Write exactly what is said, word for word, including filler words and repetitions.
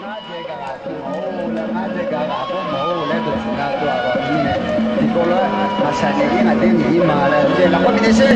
Ngar dzaeq gaq ghaq teu mawf-or laer, ngar dzaeq gaq ghaq bawr mawf-or laer dawq siqnya teu-aq, aqdui mirnae tiqkawv lof-aer maqshaq naeq-ir ngaq dae naeq-ir ma laer dzaeq lafkhoer bifnaeq sher.